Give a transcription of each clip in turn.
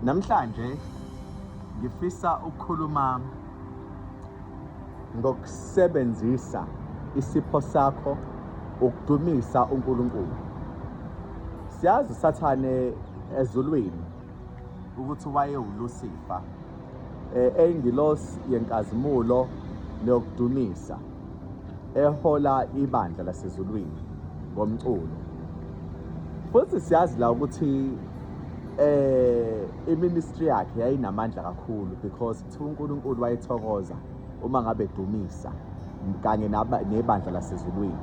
Namhlanje ngifisa ukukhuluma ngokusebenzisa isipho sakho ukudumisa uNkulunkulu. Siyazi uSathane ezulwini ukuthi wayewuLusifa, eyingilosi yenkazimulo neyokudumisa, ehola ibandla lasezulwini ngomculo. Futhi siyazi la ukuthi iministry yakhe yayinamandla kakhulu because kuthiwa uNkulunkulu wayethokoza uma ngabe edumisa kanye nebandla lasezulwini.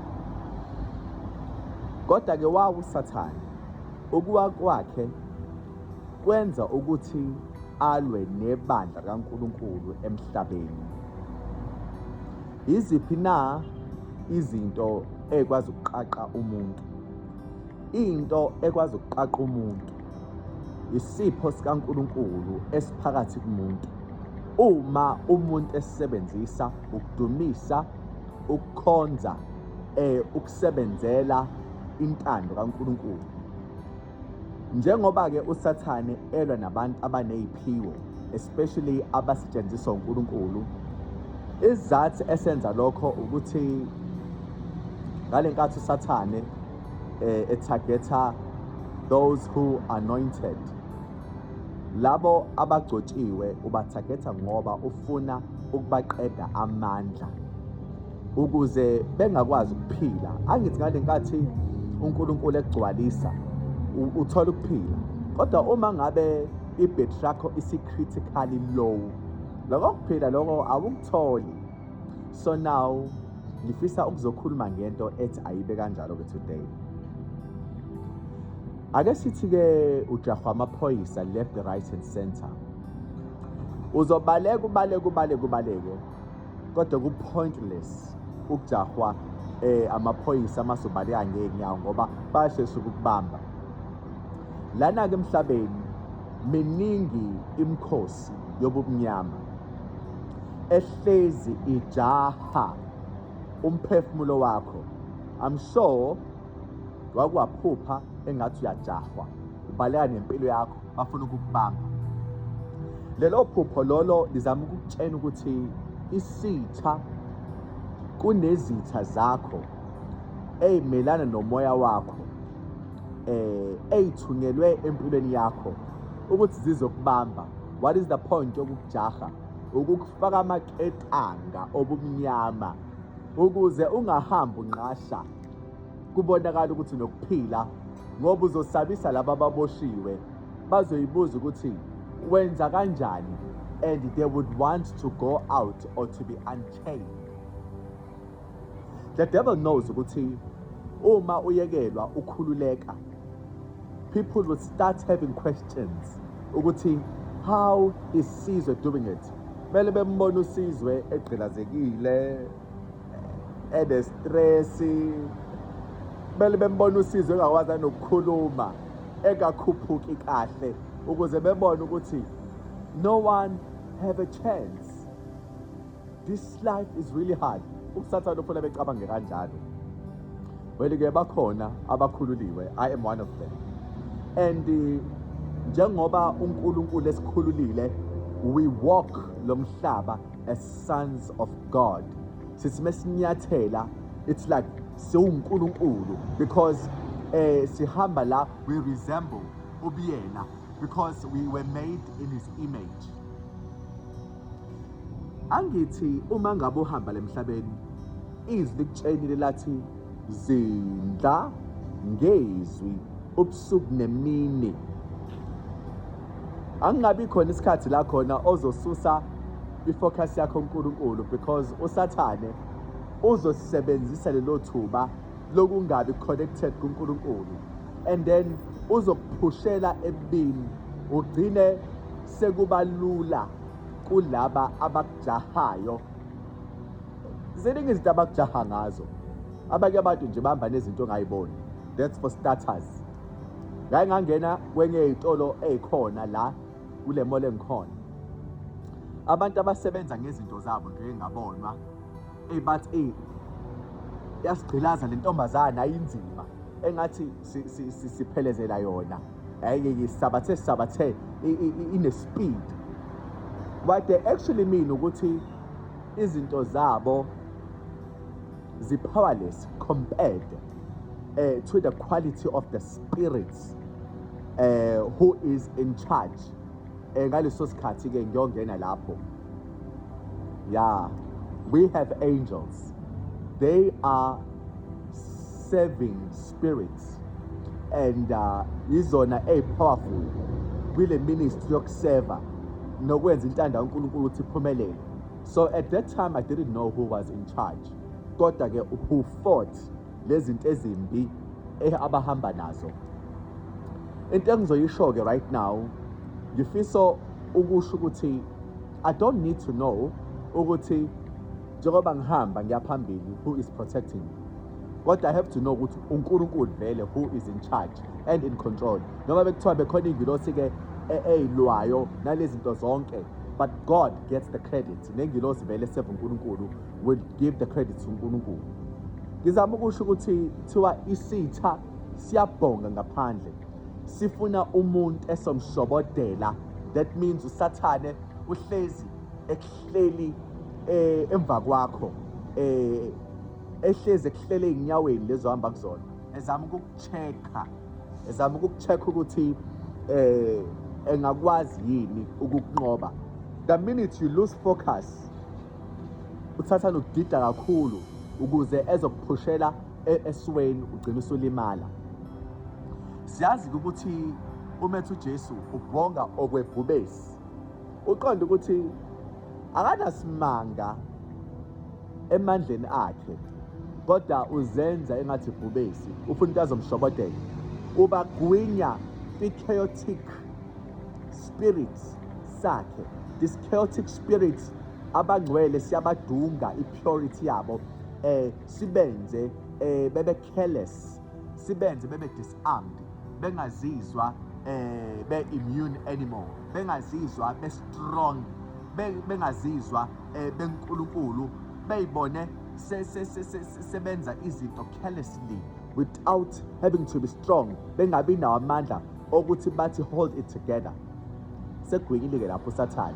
Kodwa-ke wawu uSathane, ukuwa kwakhe kwenza ukuthi alwe nebandla likaNkulunkulu emhlabeni. Yiziphi na izinto ekwazi ukuqaqa umuntu? Into ekwazi ukuqaqa umuntu isipho sikaNkulunkulu esiphakathi kumuntu. Uma umuntu esebenzisa ukudumisa, ukukhonza, ukusebenzela intando kaNkulunkulu. Njengoba-ke uSathane elwa nabantu abaney'phiwo, especially abasetshenziswa uNkulunkulu, isizathu esenza lokho ukuthi ngale nkathi uSathane ethagetha those who anointed, labo abagcotshiwe ubathagetha ngoba ufuna ukubaqeda amandla ukuze bengakwazi ukuphila. Angithi ngale nkathi uNkulunkulu ekugcwalisa uthola ukuphila, kodwa uma ngabe ibhetri yakho isi-critically low, lokho kuphila lokho awukutholi. So now ngifisa ukuzokhuluma ngento ethi ayibe kanjalo-ke today. Ake sithi-ke ujahwa amaphoyisa left, right and center. Uzobaleka ubaleke ubaleke ubaleke, kodwa ku-pointless ukujahwa amaphoyisa masubaleka ngey'nyawo ngoba bayashesha ukukubamba. Lana-ke emhlabeni miningi imikhosi yobumnyama ehlezi ijaha umphefumulo wakho. I'm sure wakwaphupha engathi uyajahwa, ubaleka nempilo yakho, bafuna ukukubamba. Lelo phupho lolo lizama ukukutshena ukuthi isitha kunezitha zakho ey'melana nomoya wakho, ey'thunyelwe empilweni yakho ukuthi zizokubamba. What is the point yokukujaha? Ukukufaka amaketanga obumnyama ukuze ungahambi unqasha, kubonakala ukuthi nokuphila, ngoba uzosabisa laba ababoshiwe, bazoyibuza ukuthi wenza kanjani, and they would want to go out or to be unchained. The devil knows ukuthi uma uyekelwa ukhululeka, people will start having questions ukuthi how is Sizwe doing it? Kumele bembone uSizwe egqilazekile, ene-stress, kumele bembone uSizwe engakwazi nanokukhuluma, engakhuphuki kahle, ukuze bebone ukuthi no one have a chance. This life is really hard. USathane ufuna becabange kanjalo. Well-ke bakhona abakhululiwe, I am one of them. And njengoba uNkulunkulu esikhululile, we walk lo mhlaba as sons of God. Sithi mesinyathela, it's like siwuNkulunkulu because sihamba la, we resemble ubuyena because we were made in his image. Angithi uma ngabe uhamba lemhlabeni, izwi likutshenile lathi zindla ngezwi ubusuku nemini. Angingabi khona isikhathi la khona ozosusa ifocus yakho kuNkulunkulu, because uSathane uzosebenzisa lelo thuba lokungabi connected kuNkulunkulu, and then uzokuphushela ebubini, ugcine sekuba lula kulaba abakujahayo. Ziningi izinto abakujaha ngazo. Abanye abantu nje bahamba nezinto ongayiboni. That's for starters. Ngake ngangena kwenye ey'tolo ey'khona la kule mall engikhona. Abantu abasebenza ngezinto zabo nje engabonwa, bathi yasigqilaza le ntombazane, ayinzima, engathi siphelezela yona. Sabathe sabathe ine-speed. What they actually mean ukuthi izinto zabo zi-powerless compared to the quality of the spirits who is in charge. Ngaleso sikhathi ke ngiyongena lapho. Yeah, we have angels. They are serving spirits and izona powerful kwile ministry yokuseva nokwenza intando kaNkulunkulu ukuthi iphumelele. So at that time I didn't know who was in charge, kodwa ke who fought lezi zinto ezimbi abahamba nazo. Into engizoyisho ke right now, ngifisa ukusho ukuthi I don't need to know ukuthi njengoba ngihamba ngiyaphambili who is protecting me, kodwa I have to know ukuthi uNkulunkulu vele who is in charge and in control. Noma bekuthiwa bekhona ingilosi-ke eyilwayo nalezi zinto zonke, but God gets the credit. Nengilosi vele seve uNkulunkulu will give the credit to uNkulunkulu. Ngizama ukusho ukuthi kuthiwa isitha siyabhonga ngaphandle, sifuna umuntu esomshobodela. That means uSathane uhlezi ekuhleli emva kwakho, ehlezi ekuhlele ey'nyaweni lezo hamba kuzona, ezama ukuku-check-a, ezama ukuku-check ukuthi engakwazi yini ukukunqoba. The minute you lose focus, uthatha nokudida kakhulu ukuze ezokuphushela esweni, ugcina usulimala. Siyazi ukuthi umethu uJesu ubhonga okwebhubesi, uqonda ukuthi akanasimanga emandleni akhe, kodwa uzenza engathi ibhubesi, ufuna into azomshobodela. Ubagwinya i-chaotic spirit sakhe. This chaotic spirit, abangcwele siyabadunga i-purity yabo, sibenze bebe careless, sibenze bebe disarmed, bengazizwa be immune anymore, bengazizwa be strong, bengazizwa benkulunkulu, beyibone sebenza izinto carelessly without having to be strong, bengabi nawo amandla okuthi bathi hold it together. Segwinyile-ke lapho uSathane.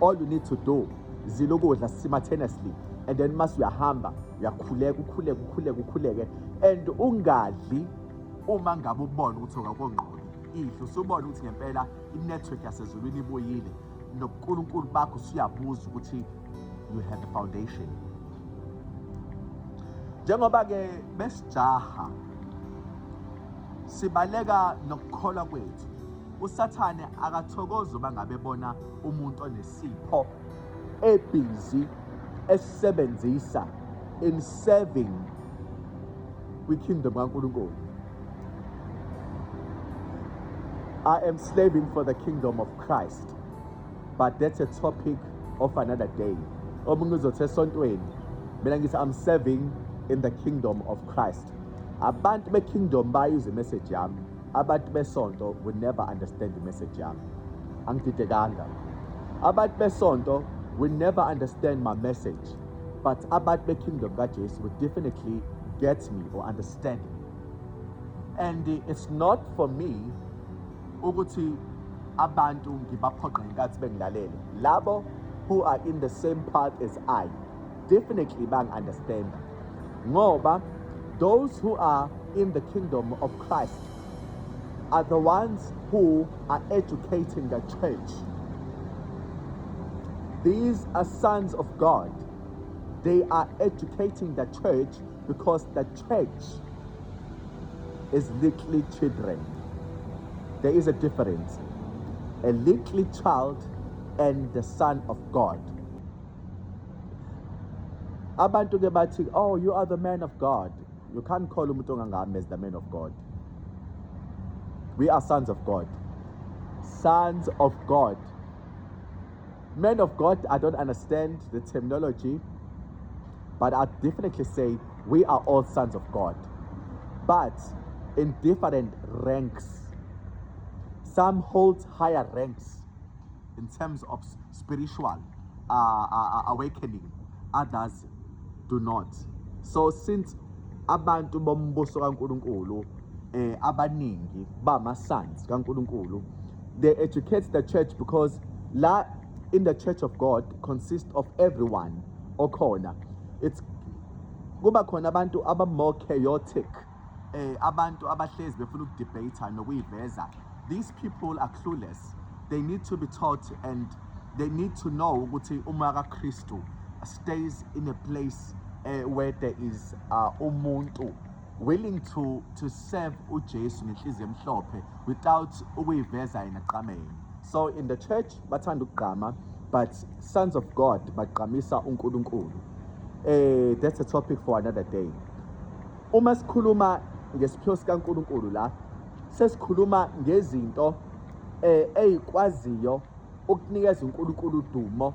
All you need to do, zila ukudla simultaneously, and then mase uyahamba uyakhuleka, ukhuleke, ukhuleke, ukhuleke, and ungadli uma ngabe ubona ukuthi awukakongqobi idla, usubona ukuthi ngempela i-network yasezulwini ibuyile nobuNkulunkulu bakho usuyabuza ukuthi you have a foundation. Njengoba-ke besijaha sibaleka nokukholwa kwethu, uSathane akathokozi uma ngabe ebona umuntu onesipho ebhizi esebenzisa in serving kwi-kingdom kaNkulunkulu. I am slaving for the kingdom of Christ, but that's a topic of another day. Omunye uzothi esontweni, mina ngithi I'm serving in the kingdom of Christ. Abantu be-kingdom bayizwa imessage yami, abantu besonto will never understand the message yami. Angididekanga. Abantu besonto will never understand my message, but abantu be-kingdom kaJesu will definitely get me or understand me. And it's not for me ukuthi abantu ngibaphoqe ngenkathi bengilalele. Labo who are in the same path as I definitely bangi-understand, ngoba those who are in the kingdom of Christ are the ones who are educating the church. These are sons of God. They are educating the church because the church is little children. There is a difference. A little child and the son of God. Abantu ke bathi, "Oh, you are the man of God." You can't call umuntu ongangami as the man of God. We are sons of God. Sons of God. Men of God, I don't understand the terminology, but I definitely say we are all sons of God, but in different ranks. Some hold higher ranks in terms of spiritual awakening, others do not. So since abantu bombuso kaNkulunkulu Abaningi bama sons kaNkulunkulu. They educate the church because la in the church of God consists of everyone okhona. It's kuba khona abantu aba more chaotic, abantu abahlezi befuna ukudebate nokuyiveza. These people are clueless. They need to be taught and they need to know ukuthi umoya kaKristu stays in a place where there is umuntu willing to serve uJesu ngenhliziyo emhlophe without ukuyiveza yena qameni. So in the church bathanda ukugqama, but sons of God bagqamisa uNkulunkulu. That's a topic for another day. Uma sikhuluma ngesiphiwo sikaNkulunkulu la, sesikhuluma ngezinto eyikwaziyo ukunikeza uNkulunkulu udumo,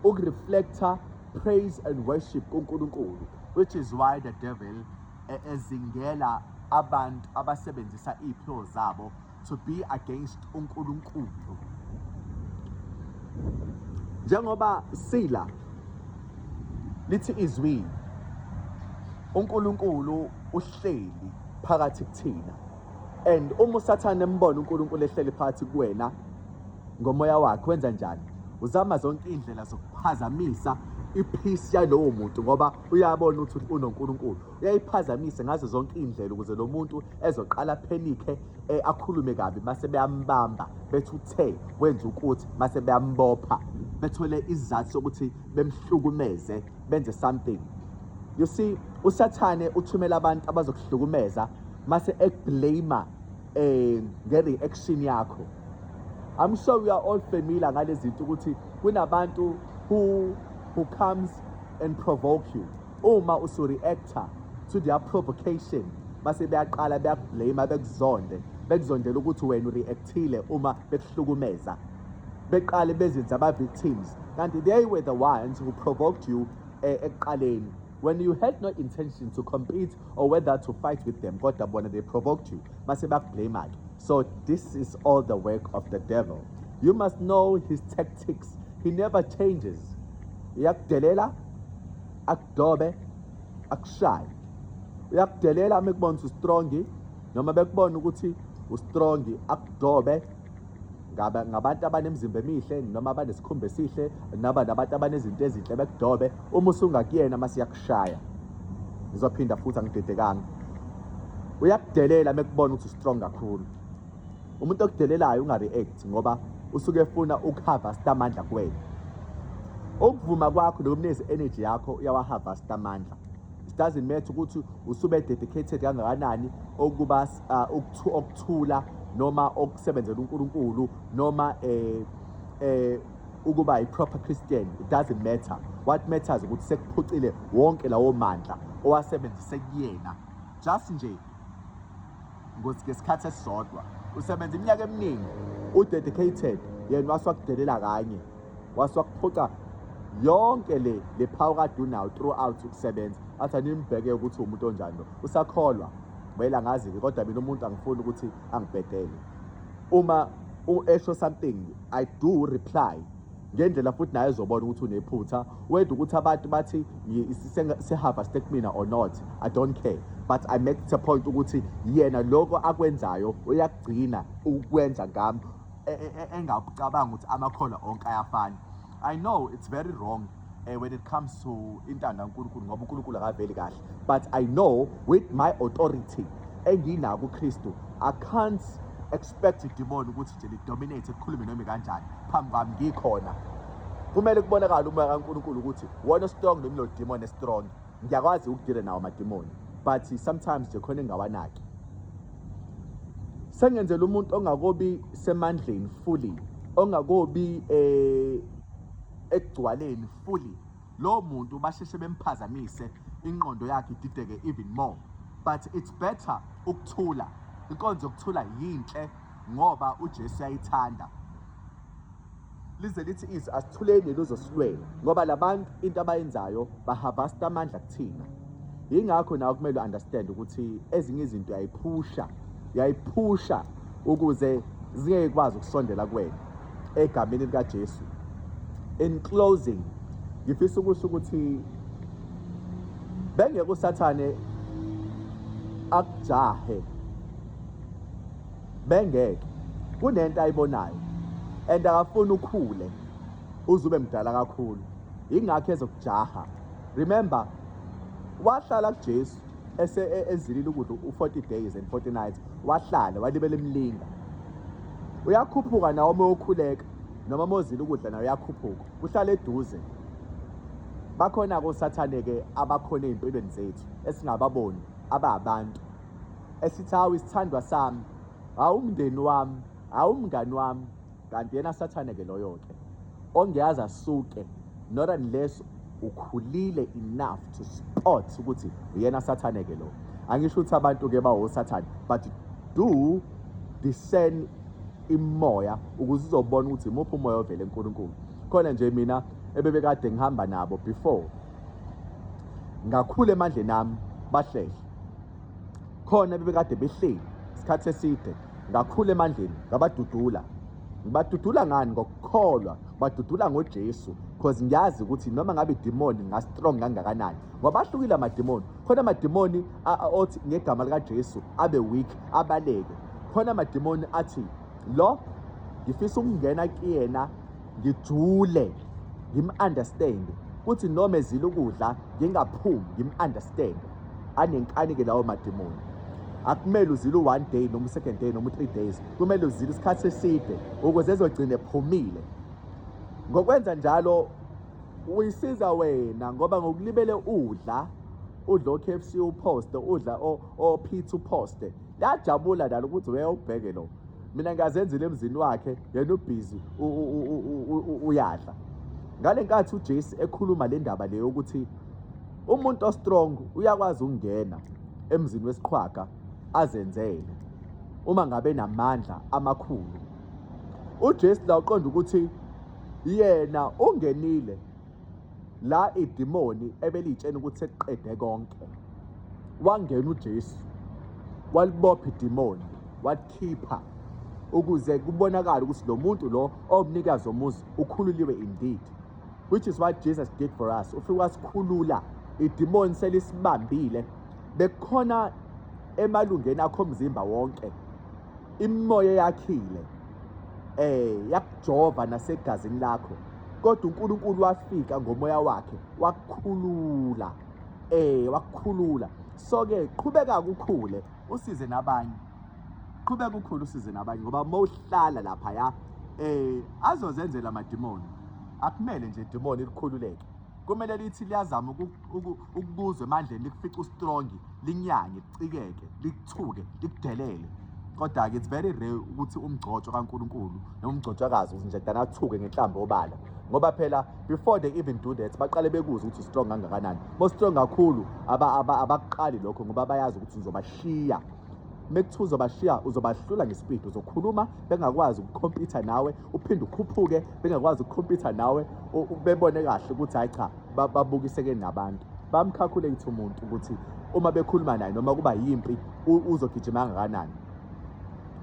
ukureflecta praise and worship kuNkulunkulu, which is why the devil ezingela abantu abasebenzisa iy'phiwo zabo to be against uNkulunkulu. Njengoba sila lithi izwi, uNkulunkulu uhleli phakathi kuthina, and uma uSathane embona uNkulunkulu ehleli phakathi kuwena ngomoya wakhe, wenza njani? Uzama zonke iy'ndlela zokuphazamisa ipeace yalowo muntu, ngoba uyabona ukuthi unoNkulunkulu. Uyayiphazamisa ngazo zonke iy'ndlela ukuze lo muntu ezoqala phenikhe, akhulume kabi, mase beyambamba, bethi uthe wenza ukuthi, mase beyambopha, bethole isizathu sokuthi bemhlukumeze, benze something. You see, uSathane uthumela abantu abazokuhlukumeza, mase ekublame nge-reaction yakho. I'm sure we are all familiar ngalezi zinto, ukuthi kunabantu who comes and provoke you. Uma usu-reacta to their provocation, base beyaqala beyakublame, bekuzonde, bekuzondela ukuthi wena ureactile uma bekuhlukumeza, beqale bezenze aba-victims, kanti they were the ones who provoked you ekuqaleni, when you had no intention to compete or whether to fight with them, kodwa bona they provoked you, mase bakublame-ke. So this is all the work of the devil. You must know his tactics. He never changes. Uyakudelela, akudobe, akushaye. Uyakudelela uma ekubona ukuthi ustrong, noma bekubona ukuthi ustrong, akudobe ngabantu abanemizimba emihle noma abanesikhumba esihle naba nabantu abanezinto ezinhle, bekudobe. Uma usungakuyena, mase yakushaya. Ngizophinda futhi, angidedekanga. Uyakudelela mekubona ukuthi ustrong kakhulu. Umuntu okudelelayo, unga-react, ngoba usuke efuna ukuharvesta amandla kuwena. Ukuvuma kwakho nokumnikeza energy yakho, uyawaharvesta amandla. It doesn't matter ukuthi usube dedicated kangakanani okuba okuthula noma okusebenzela uNkulunkulu noma ukuba i-proper Christian. It doesn't matter. What matters ukuthi sekuphucile wonke lawo mandla owasebenzise kuyena, just nje ngesikhathi esisodwa. Usebenza iminyaka eminingi udedicated, yena wase wakudelela kanye, wase wakuphuca yonke le power kade unayo throughout ukusebenza. Athi animbheke ukuthi umuntu onjani lo, usakholwa well, angazi-ke, kodwa mina umuntu angifuni ukuthi angibhedele. Uma esho something, I do reply ngendlela futhi naye ezobona ukuthi unephutha, whether ukuthi abantu bathi se-harveste kumina or not, I don't care, but I make it a point ukuthi yena lokho akwenzayo uyakugcina ukwenza ngami, engakucabanga ukuthi amakholwa onke ayafana. I know it's very wrong when it comes to intando kaNkulunkulu, ngoba uNkulunkulu akaveli kahle, but I know with my authority enginako kuKristu, I can't expect idemon ukuthi nje lidominate, likhulume noma kanjani phambi kwami ngikhona. Kumele kubonakale umoya kaNkulunkulu ukuthi wona strong noma lo demon strong. Ngiyakwazi ukudila nawo amademoni, but sometimes nje khona engawanaki. Sengenzela umuntu ongakobi semandleni fully, ongakobi ekugcwaleni fully, lo muntu basheshe bemphazamise, ingqondo yakhe idideke even more. But it's better ukuthula. Inkonzo yokuthula yinhle, ngoba uJesu uyayithanda. Lize lithi izwi, asithuleni, luzosilwela, ngoba labantu into abayenzayo, baharvesta amandla kuthina. Yingakho nawe kumele u-understand ukuthi ezinye izinto uyayiphusha, uyayiphusha ukuze zingeke kwazi ukusondela kuwena, egameni likaJesu. In closing, ngifisa ukusho ukuthi bengeke uSathane akujahe. Bengeke. Kunento ayibonayo and akafuni ukhule uze ube mdala kakhulu. Yingakho ezokujaha. Remember wahlala kuJesu ese ezilile ukudla u-40 days and 40 nights wahlala walibela emlinga. Uyakhuphuka nawe uma ukhuleka noma uma uzila ukudla nawe uyakhuphuka. Uhlala eduze. Bakhona-ke osathane-ke abakhona ey'mpilweni zethu esingababoni ababantu. Esithi hawu isithandwa sami, hawu umndeni wami, hawu umngani wami. Kanti yena sathane-ke loyo-ke ongeyazi asuke not unless ukhulile enough to spot ukuthi uyena sathane-ke lo. Angisho ukuthi abantu-ke bawosathane but do discern imoya ukuze uzobona ukuthi imuphi umoya ovela eNkulunkulu. Khona nje mina ebebekade ngihamba nabo before ngakhula emandleni ami bahlehle. Khona bebekade behleli isikhathi eside ngakhula emandleni ngabadudula. Ngibadudula ngani? Ngokukholwa. Badudula ngoJesu because ngiyazi ukuthi noma ngabe idimoni nga-strong kangakanani ngoba ahlukile amadimoni. Khona amadimoni othi ngegama likaJesu abe weak abaleke. Khona amadimoni athi lo ngifisa ukungena kuyena ngijule ngim-understand kuthi noma ezila ukudla ngingaphumi ngim-understand. Anenkani-ke lawo madimoni. Akumele uzile u-one day noma u-second day noma u-3 days, kumele uzile isikhathi eside ukuze ezogcina ephumile. Ngokwenza njalo uyisiza wena ngoba ngokulibele udla udla o-KFC uposte udla o-pizza uposte, liyajabula nalo ukuthi uye ubheke lo. Mina ngiyazenzela emzini wakhe, yena ubhizi uyadla. Ngale nkathi uJesu ekhuluma le ndaba le yokuthi umuntu ostrong uyakwazi ukungena emzini wesiqhwaga azenzele uma ngabe enamandla amakhulu. UJesu la uqonda ukuthi yena ungenile la idimoni ebelitshena ukuthi sekuqede konke. Wangena uJesu walibopha idimoni walikhipha ukuze kubonakale ukuthi lo muntu lo owumnikazi womuzi ukhululiwe indeed, which is what Jesus did for us. Ufike wasikhulula, idimoni selisibambile. Bekukhona emalungeni akho omzimba wonke imimoya eyakhile yakujova nasegazini lakho, kodwa uNkulunkulu wafika ngomoya wakhe wakukhulula, wakukhulula. So ke qhubeka kukhule usize nabanye, qhubeka ukhule usize nabanye, ngoba uma uhlala lapha ya azozenzela amadimoni. Akumele nje idimoni likhululeke, kumele lithi liyazama ukukuzwa emandleni, likufice ustrong, linyanye, licikeke, likuthuke, likudelele. Kodwa-ke it's very rare ukuthi umgcotshwa kaNkulunkulu noma umgcotshwakazi ukuthi nje dana athuke ngenhlamba obala, ngoba phela before they even do that baqale bekuzwe ukuthi strong kangakanani. Bo strong kakhulu abakuqali lokho ngoba bayazi ukuthi uzobashiya. Mekuthiwa uzobashiya uzobahlula ngespeed, uzokhuluma bengakwazi ukukhompyutha nawe, uphinde ukhuphuke bengakwazi ukukhompyutha nawe, bebone kahle ukuthi hayi cha babukiseke nabantu. Bamcalculate umuntu ukuthi uma bekhuluma naye noma kuba yimpi uzogijima kangakanani.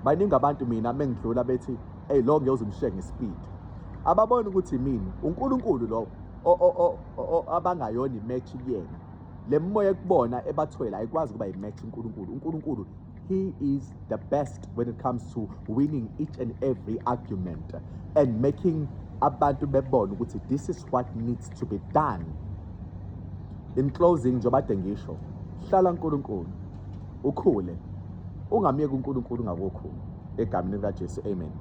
Baningi abantu mina mengidlula bethi hey lo ngeke uzumshiye ngespeed. Ababona ukuthi mina uNkulunkulu lo abangayona imatch kuyena. Le moya ekubona ebathwele ayikwazi ukuba imatch uNkulunkulu. uNkulunkulu he is the best when it comes to winning each and every argument and making abantu bebone ukuthi this is what needs to be done. In closing, njengoba kade ngisho, hlala uNkulunkulu ukhule, ungamyeki uNkulunkulu ungakokhulu. Egameni likaJesu, amen.